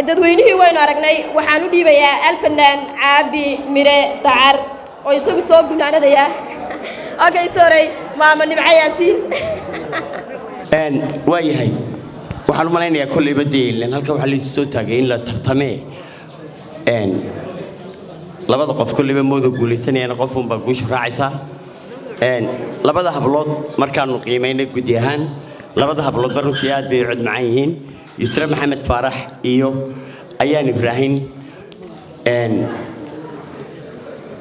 Dadweynihii waynu aragnay. Waxaan u dhiibayaa alfanaan Caabi Mire Dacar oo isagu soo gunaanadaya. Okay, sorry, maama Nimco Yaasiin. Waa yahay, waxaan u malaynayaa kolleyba dee ileen halkan waxaa laisu soo taagay in la tartamee. Labada qof kolleyba mooda guulaysanayaan, qof unbaa guusha raacaysaa. Labada hablood markaanu qiimaynay gudi ahaan, labada habloodba runtii aad bay u cod macaan yihiin, Yusre Maxamed Faarax iyo Ayaan Ibraahim.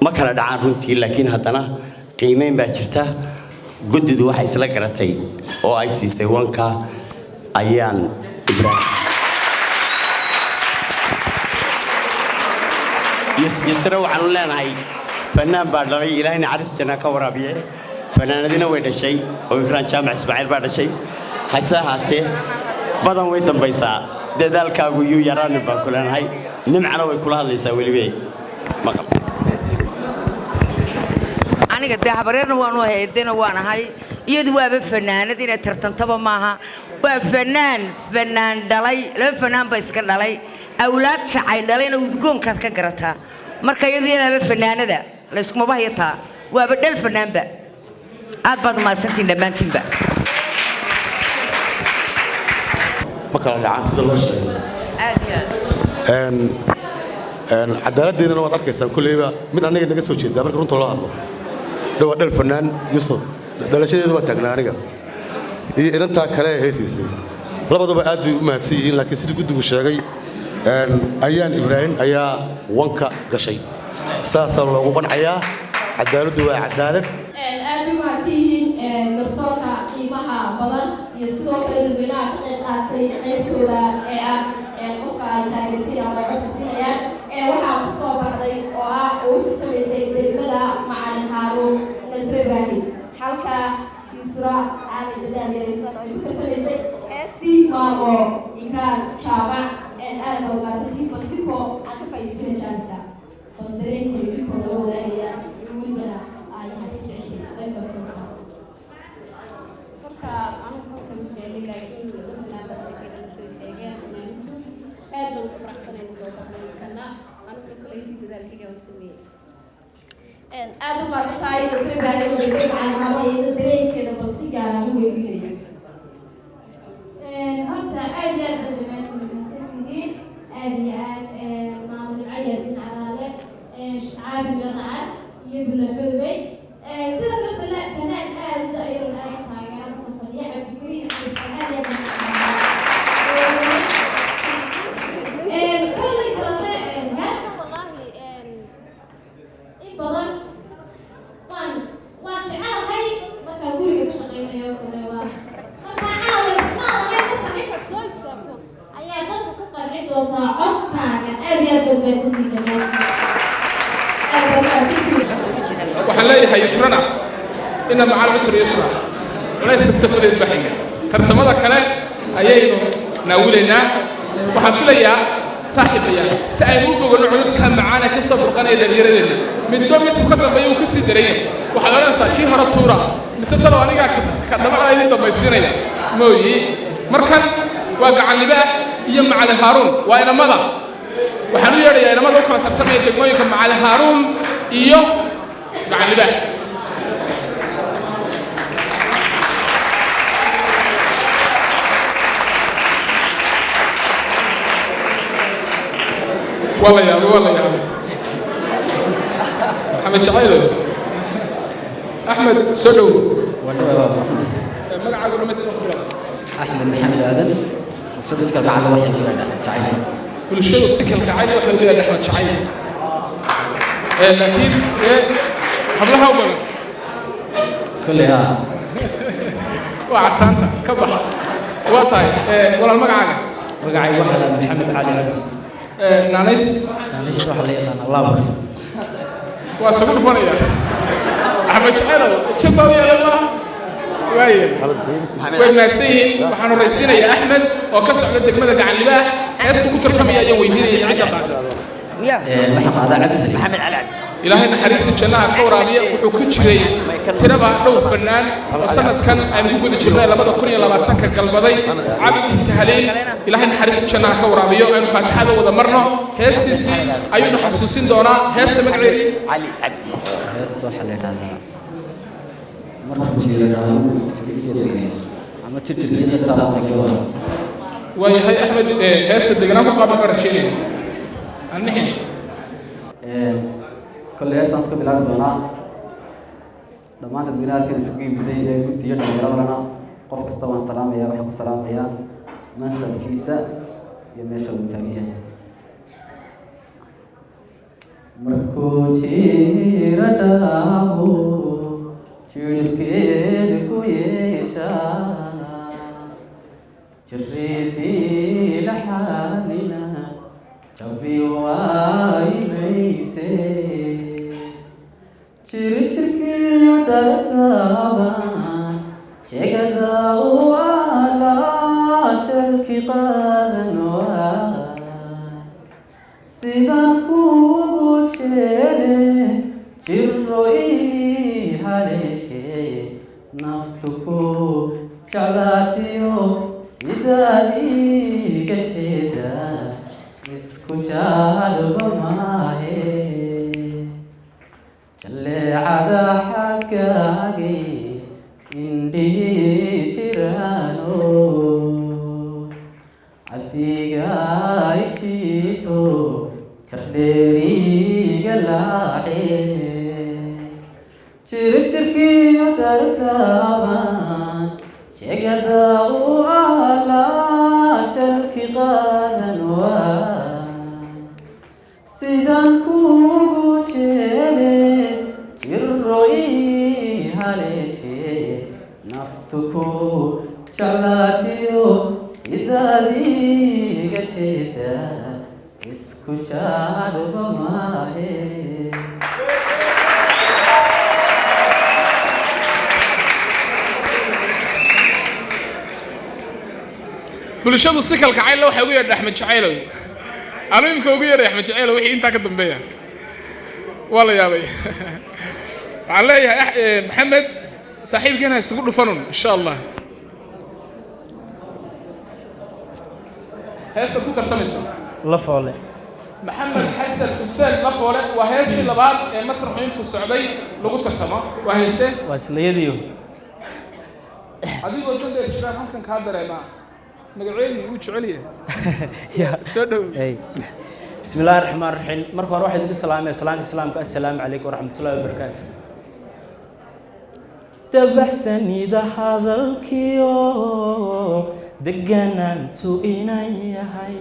Ma kala dhacaan runtii, laakiin haddana qiimeyn baa jirta. Guddidu waxay isla garatay oo ay siisay wanka Ayaan Ibraahim. Yusra waxaanu leenahay fanaan baa dhalay, Ilaahayna caris jannaa ka waraabiye. Fanaanadina way dhashay oo Ikraan Jaamac Ismaaciil baa dhashay. Hase ahaatee badan way dambaysaa, dadaalkaagu yuu yaraanin baan ku leenahay. Nimcana way kula hadlaysaa welibe, maqal. Aniga dee habareerna waanu ahay, eedena waan ahay. Iyadu waaba fanaanad, inay tartantaba maaha. Waa fanaan, fanaan dhalay, laba fanaan ba iska dhalay, awlaad jacay dhalayna udgoonkaad ka garataa. Marka iyadu iyadaaba fanaanada layskumaba hayataa, waaba dhal fanaanba. Aad baad umahadsantiin dhammaantiinba. Ma kala dhacaan sida loo sheegay. Aad iyo aad. Cadaaladdeennana waad arkaysaan kulleyba mid aniga naga soo jeedaa. Marka runta loo hadlo, dhowaa dhal fanaan Yusuf dhalashadeedu waan taagnaa aniga iyo inantaa kale ee heesaysay, labaduba aad bay u mahadsan yihiin. Laakiin sidii guddigu sheegay, Ayaan Ibraahim ayaa wanka gashay, saasaa loogu qancayaa. Cadaaladdu waa cadaalad. Aad bay mahadsan yihiin garsoorka qiimaha badan iyo sidoo kale dadweynaha ka qayb qaatay qaybtooda ee ah qofka ay taageersiin ama codka siinayaan. Waxaa ku soo baxday oo ah oo u tartamaysay degmada Macalin Haaruun Nasre Ibraahim, halka Yusra Aali dadaal yaraysan oo ay ku tartamaysay heestii Maamo Ikraan Jaamac. Aad baa umahadsantihiin. Bal idinkoo aan ka faa'iidaysana chance-ka, bal dareenkeeda idinkoo nala wadaagaya iyo welibana aayaha ka jeceshay qaybta kulka. Horta anigu halka ma jecli, laakiin fanaanada soo sheegeen fanaaniintu aad baan ugu faraxsanayna soo baxnay. Markana aniguna kuley intii dadaalkayga waan sameeyey. Aad u mahadsantahay Nasre Ibraahim oo degmada Macalin Haaruun, iyada dareenkeeda bal si gaar aan u weydiinaya. Horta aad iyo aad baad dhammaantiin mahadsantihiin, aad iyo aad. Maamo Nimco Yaasin Caraale, Caabi Miradacad iyo Bula Xubey, sidoo kale fanaan aad u da-yar aad u taageera marka fadhiya Cabdikariin Cali, aad iyo aad. Kolley toole heestan wallaahi in badan waan jecelahay markaa guriga ka shaqeynayo kale. Waa markaa caawa isma lahayn marka intaad soo istaagto ayaa dadka ku qanci doontaa codkaaga. Aad iyo aad baad mahadsantihiin dhammaantiin. Waxaan leeyahay yusrana ina maca alcusri yusra, culays kasta fudeed baa xiga. Tartamada kale ayaynu naawilaynaa. Waxaan filayaa saaxiibayaal, si aynu u boganno codadka macaan ee ka soo burqanaya dhallinyaradeenna, midba midku ka dambeeya uu ka sii daran yahay. Waxaad odhanaysaa kii hore tuura mise talow anigaa ka dhabacda idin dambaysiinaya mooyi. Markan waa Gacan Libaax iyo Macalin Haaruun, waa inamada. Waxaan u yeedhayaa inamada u kala tartamaya degmooyinka Macalin Haaruun iyo Gacan Libaax. Waa la yaabay, waa la yaabay. Maxamed Jacaylo Axmed, soo dhow. Magacaagu dhamaystir ku bilaab. Axmed Maxamed Aadan, bulshada si kalgacal waxay ku leedahay jacayl. Bulshadu si kalgacayl waxay u leedahay Axmed Jacayl, laakiin dee hablaha u badan. Kolley haa. Waa casaanta ka baxa. Waa tahay walaal, magacaaga? Magacaygu waxaa la Maxamed Cali Cabdi. Naanays? Naanaysta waxaa la yaqaanaa Laabka. Waa isugu dhufanaya Axmed Jacaylow, jabaa u yeelan maaha waaye. Way mahadsan yihiin. Waxaan horaysiinayaa Axmed oo ka socda degmada Gacan Libaax. Heesta ku tartamaya ayaan weydiinaya cidda qaada. Waxaa qaada Cabdi Maxamed Cali Cabdi. Ilaahay naxariista jannaha ka waraabiya. Wuxuu ku jiray tiraba dhowr fanaan oo sanadkan aan ku guda jirnay 2020-ka galbaday Cabdi Tahliil. Ilaahay naxariista jannaha ka waraabiyo. Aynu faatixada wada marno. Heestiisii ayuunu xasuusin doonaa. Heesta magaceedii? Cali Cabdi. Heesta waxaa la yidhahdaa markuu jiiranaado jirifkeeda ama jirjirkiyo dartaada sagooda. Waayahay Axmed, heesta deganaan ku qaaban baan rajeynaya annixin. Kolley heestaan iska bilaabi doonaa. Dhammaan dadweynaha halkan isugu yimiday ee guddiyo dhallinyaradana, qof kasta waan salaamayaa, waxaan ku salaamayaa mansabkiisa iyo meesha uu taagan yahay. Markuu jiira dhaabo jirifkeeda ku yeeshaa, jirridii laxaalina jabi waayimayso. Gelayse jirjirkiyo dartaaban jegada u ala jalki qaadan waa sidan kugu jeele jiro ii haleeshe naftu ku jeclaatiyo sidaad iiga jeeda isku jaalba maahe jaleecada xaggaagii indhihii jiraano adiga jiito jardheeriga laace jirjirkiyo dartaaban jegada u ala jalki qaadan waa sidan kugu jeele jiro ii haleeshe naftu ku jeclaatiyo sidaad iiga jeeda isku jaalba maahe. Bulshadu si kalgacayl waxay ugu yeedhay Axmed Jacaylow. Anu imika ugu yeedhay Axmed Jacaylow, wixii intaa ka dambeeya waa la yaabay. Waxaan leeyahay Maxamed saaxiibkiina ha isugu dhufanun insha Allah. Heestaad ku tartamayso? La foole. Maxamed Xasan Xuseen Lafoole. Waa heestii labaad ee masraxu intuu socday lagu tartamo. Waa heeste? Waa islayadiyo. Adigoo dan dheer jiraan halkan kaa dareemaa magaceedii uu jecel yahay. Soo dhow. Bismi illaahi raxmaan raxiim. Marka hore waxaa idinku salaamaya salaanta islaamka, assalaamu calaykum waraxmatullaahi wabarakaatu. Dabaxsanida hadalkiyo deganaantu inan yahay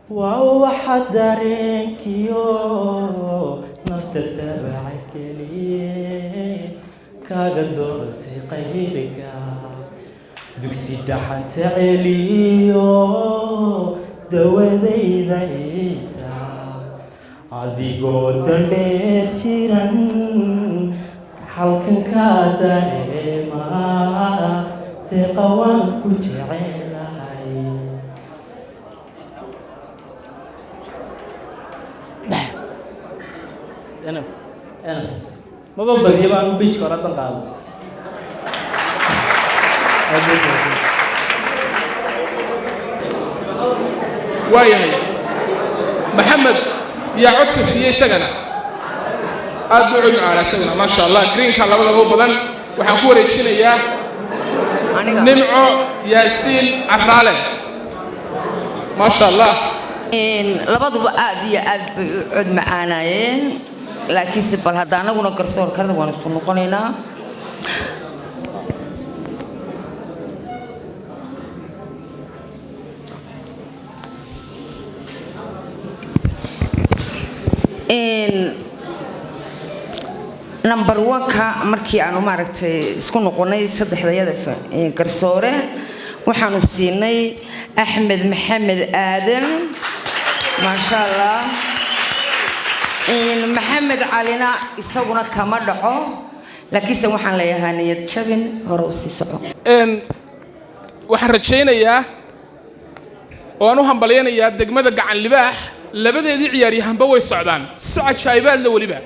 waa waxa dareenkiyo nafta dabaca keliye kaaga dooratay qayriga dugsi dhaxanta celiyo dawadayda ita adigoo dandheer jiran halkan kaa dareemaa deeqa waan ku jecelahay. Maba badiyo baan bijka hore haddan qaado. Waayahay, Maxamed yaa codka siiyey isagana aad buu cod macaanaa isagana, maasha Allah. Greenka labadaba badan waxaan ku wareejinayaa Nimco Yaasiin Caraale, maasha Allah. Labaduba aad iyo aad bay u cod macaanaayeen, laakiinse bal hadda anaguna garsoor karada waan isu noqonaynaa. Number one-ka markii aanu maaragtay isku noqonay saddexdayada garsoore, waxaanu siinay Axmed Maxamed Aadan, maasha Allah. Maxamed Calina isaguna kama dhaco, laakiinse waxaan leeyahaa niyad jabin, hore u sii soco. Waxaan rajaynayaa oo aan u hambalyaynayaa degmada Gacan Libaax. Labadeedii ciyaaryahanba way socdaan si cajaa'ibaadla. Weliba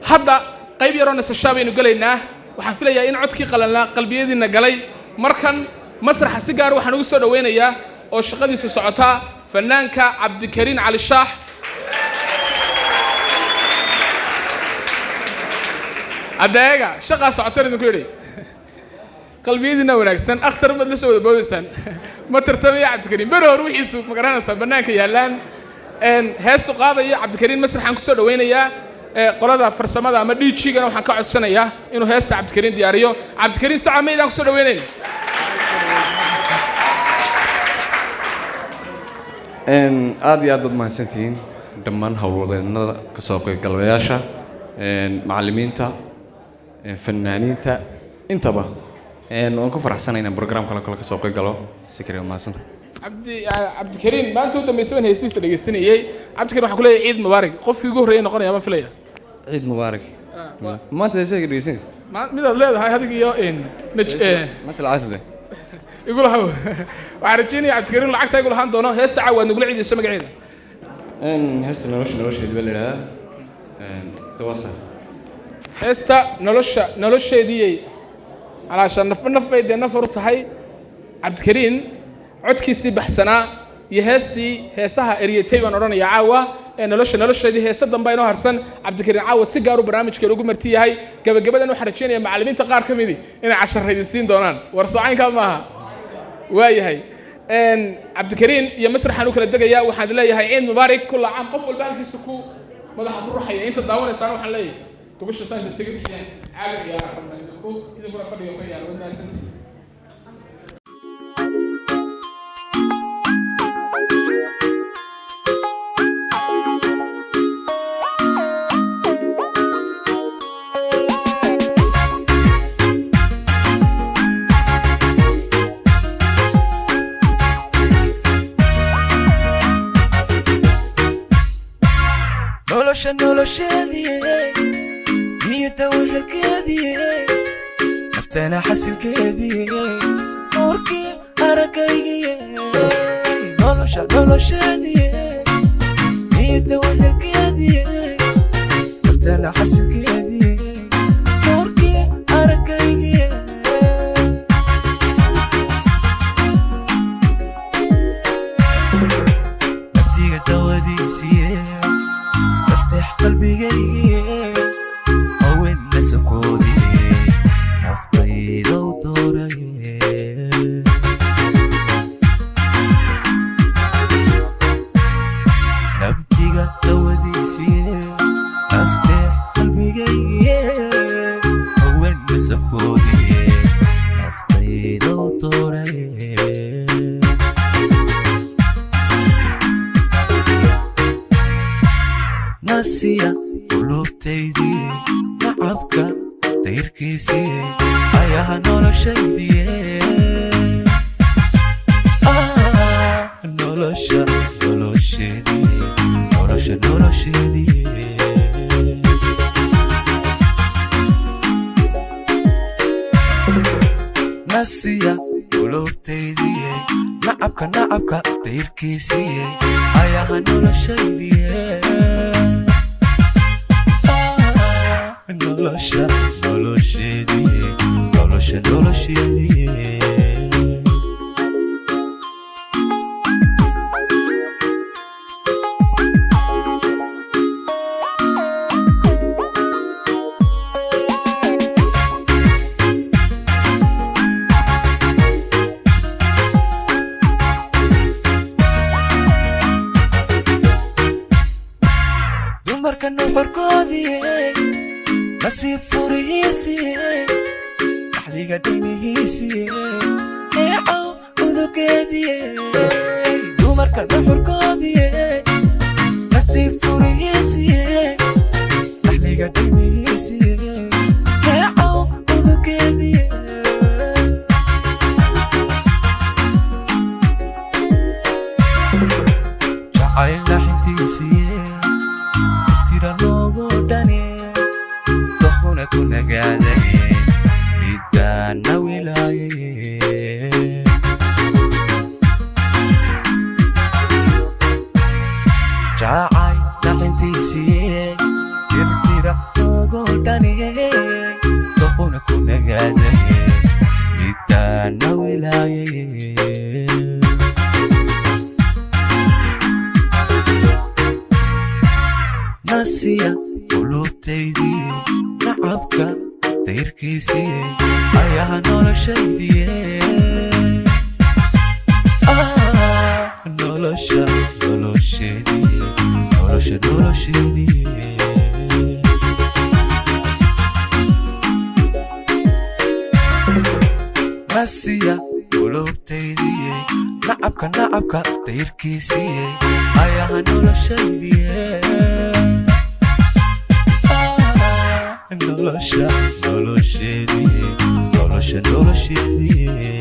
hadda qayb yaroo nasashaa baynu gelaynaa. Waxaan filayaa in codkii qalanaa qalbiyadiinna galay. Markan masraxa si gaar waxaan ugu soo dhawaynayaa oo shaqadiisu socotaa fanaanka Cabdikariin Cali Shaax. Adeega shaqaa socotan idinku yidhi, qalbiyadiinna wanaagsan akhtar umaad la soo wada boodaysaan. Ma tartamaya Cabdikariin, beri hor wixiisu ma garanaysaa bannaanka yaallaan. Heestu qaadaya Cabdikariin masraxaan kusoo dhawaynayaa. Qolada farsamada ama DJ-gana waxaan ka codsanayaa inuu heesta Cabdikariin diyaariyo. Cabdikariin saca maydaan kusoo dhawaynayn. Aad iyo aad baad mahadsantihiin dhammaan howlwadeennada, kasoo qaybgalayaasha, macallimiinta, fanaaniinta intaba. Waan ku faraxsanay inaan program kale kasoo qayb galo. Si kale mahadsanta. Cabdi Cabdikariin maanta u dambeysay baan heesihiisa dhegeysanayey. Cabdikariin, waxaan ku leeyahay ciid mubaarak. Qofkii ugu horreeyay noqonaya baan filaya. Ciid mubaarak. Maanta heesaha ka dhegeysanaysa? Midaad leedahay adiga iyo Masal caaside. Igu lahaw. Waxaan rajeynaya Cabdikariin lacagta igu lahaan doono. Heesta caawa aad nagula ciidayso magaceeda? Heesta Nolosha Nolosheedi baa la yidhahdaa. Dawasa. Heesta Nolosha Nolosheediyey, calaasha nafba naf bay dee nafar u tahay. Cabdikariin codkiisii baxsanaa iyo heestii heesaha eryatay baan odhanayaa caawa ee Nolosha Nolosheedii. Heese dambe inoo harsan. Cabdikariin caawa si gaaru barnaamijkeena ugu marti yahay. Gabagabadan waxaan rajeynaya macallimiinta qaar ka midi inay cashar idin siin doonaan. War socaynkaa maaha? Waayahay, Cabdikariin iyo masraxaan u kala degayaa. Waxaan leeyahay ciid mubaarak, kulla caam. Qof walba halkiisa ku madaxa ku ruxaya. Inta daawanaysaan waxaan leeyahay gobasha saanta isaga bixiyaan caaga ciyaara rabna idinku, idinkuna fadhiga ku ciyaara. Waad mahadsantihiin. Nolosha nolosheedii, niyadda wehelkeedii, naftana xasilkeedii, nuurkii aragaygii. Nolosha nolosheedii, niyadda wehelkeedii, naftana xasilkeedii, nuurkii aragaygii. Naftiga dawadiisiye, nasteex qalbigaygiye, haween nasabkoodii, naftayda u dooraye. Nabdiga dawadiisiye, nasteex qalbigaygiye, haween nasabkoodii, naftayda u dooraye. Nasiya qulubtaydii, nacabka dayrkiisii, ayaha noloshaydiye. Nolosha nolosheedii, nolosha nolosheedii. Nasiya qulubtaydiye, nacabka nacabka dayrkiisiiye, ayaha noloshaydiye. Nolosha nolosheedii, nolosha nolosheedii. Dumarka nuxurkoodii, nasiib furihiisii, dhaxliga dhaymihiisii, neecow udugeedii. Dumarka nuxurkoodii, nasiib furihiisii, dhaxliga dhaymihiisii, neecow udugeedii. Jacayl dhaxintiisii tira loogu dhani, dokhuna ku nagaadaye, midaana wilaayaye. Jacay dhaxintiisii tirtira loogu dhani, dokhuna ku nagaadaye, midaana wilaayaye. Nasiya qulubtaydii, nacabka dayrkiisii, ayaha noloshaydiye. Nolosha nolosheedii, nolosha nolosheedii. Nasiya qulubtaydiye, nacabka nacabka dayrkiisiiye, ayaha noloshaydiye. Nolosha nolosheedii, nolosha nolosheedii.